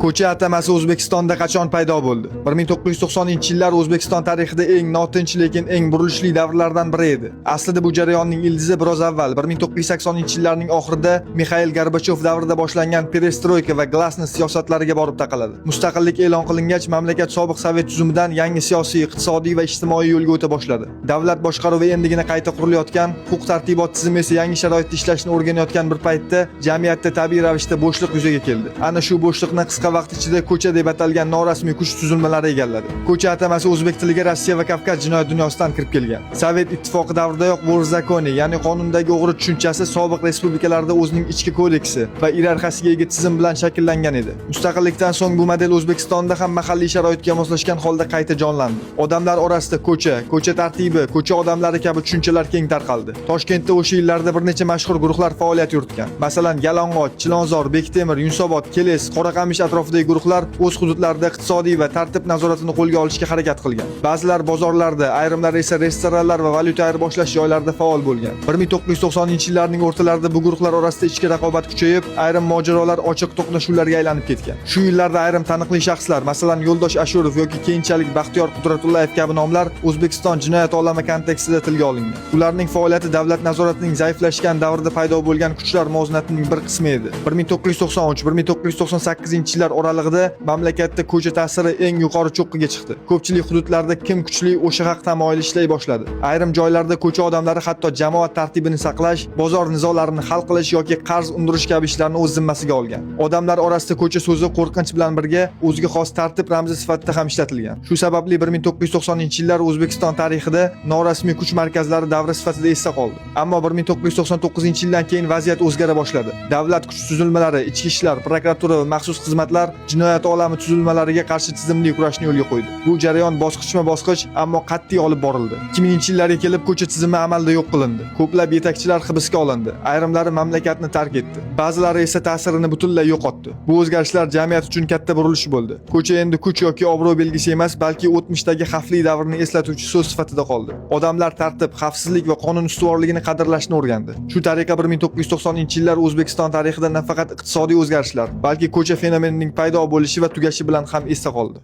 Ko'cha atamasi O'zbekistonda qachon paydo bo'ldi? 1990-yillar O'zbekiston tarixida eng notinch, lekin eng burilishli davrlardan biri edi. Aslida bu jarayonning ildizi biroz avval, 1980-yillarning oxirida Mixail Gorbachyov davrida boshlangan perestroyka va glasnost siyosatlariga borib taqaladi. Mustaqillik e'lon qilingach, mamlakat sobiq sovet tuzumidan yangi siyosiy, iqtisodiy va ijtimoiy yo'lga o'ta boshladi. Davlat boshqaruvi endigina qayta qurilayotgan, huquq-tartibot tizimi esa yangi sharoitda ishlashni o'rganayotgan bir paytda jamiyatda tabiiy ravishda bo'shliq yuzaga keldi. Ana shu bo'shliqni qisqa vaqt ichida ko'cha deb atalgan norasmiy kuch tuzilmalari egalladi. Ko'cha atamasi o'zbek tiliga Rossiya va Kavkaz jinoyat dunyosidan kirib kelgan. Sovet ittifoqi davridayoq вор в законе, ya'ni qonundagi o'g'ri tushunchasi sobiq respublikalarda o'zining ichki kodeksi va iyerarxiyasiga ega tizim bilan shakllangan edi. Mustaqillikdan so'ng bu model O'zbekistonda ham mahalliy sharoitga moslashgan holda qayta jonlandi. Odamlar orasida ko'cha, ko'cha tartibi, ko'cha odamlari kabi tushunchalar keng tarqaldi. Toshkentda o'sha yillarda bir necha mashhur guruhlar faoliyat yuritgan. Masalan, Yalang'och, Chilonzor, Bektemir, Yunusobod, Keles, Qoraqamish atrofidagi guruhlar o'z hududlarida iqtisodiy va tartib nazoratini qo'lga olishga harakat qilgan. Ba'zilar bozorlarda, ayrimlar esa restoranlar va valyuta ayirboshlash joylarida faol bo'lgan. 1990-yillarning o'rtalarida bu guruhlar orasida ichki raqobat kuchayib, ayrim mojarolar ochiq to'qnashuvlarga aylanib ketgan. Shu yillarda ayrim taniqli shaxslar, masalan, Yo'ldosh Ashurov yoki keyinchalik Baxtiyor Qudratullayev kabi nomlar O'zbekiston jinoyat olami kontekstida tilga olingan. Ularning faoliyati davlat nazoratining zaiflashgan davrida paydo bo'lgan kuchlar muvozanatining bir qismi edi. 1993-1998 yillar oralig'ida mamlakatda ko'cha ta'siri eng yuqori cho'qqiga chiqdi. Ko'pchilik hududlarda kim kuchli, o'sha haq tamoyili ishlay boshladi. Ayrim joylarda ko'cha odamlari hatto jamoat tartibini saqlash, bozor nizolarini hal qilish yoki qarz undirish kabi ishlarni o'z zimmasiga olgan. Odamlar orasida ko'cha so'zi qo'rqinch bilan birga o'ziga xos tartib ramzi sifatida ham ishlatilgan. Shu sababli 1990-yillar O'zbekiston tarixida norasmiy kuch markazlari davri sifatida esda qoldi. Ammo 1999-yildan keyin vaziyat o'zgara boshladi. Davlat kuch tuzilmalari, ichki ishlar, prokuratura va maxsus xizmatlar jinoyat olami tuzilmalariga qarshi tizimli kurashni yo'lga qo'ydi. Bu jarayon bosqichma-bosqich, ammo qat'iy olib borildi. 2000-yillarga kelib ko'cha tizimi amalda yo'q qilindi. Ko'plab yetakchilar hibsga olindi. Ayrimlari mamlakatni tark etdi. Ba'zilari esa ta'sirini butunlay yo'qotdi. Bu o'zgarishlar jamiyat uchun katta burilish bo'ldi. Ko'cha endi kuch yoki obro' belgisi emas, balki o'tmishdagi xavfli davrni eslatuvchi so'z sifatida qoldi. Odamlar tartib, xavfsizlik va qonun ustuvorligini qadrlashni o'rgandi. Shu tariqa 1990-yillar O'zbekiston tarixida nafaqat iqtisodiy o'zgarishlar, balki ko'cha fenomenining paydo bo'lishi va tugashi bilan ham esda qoldi.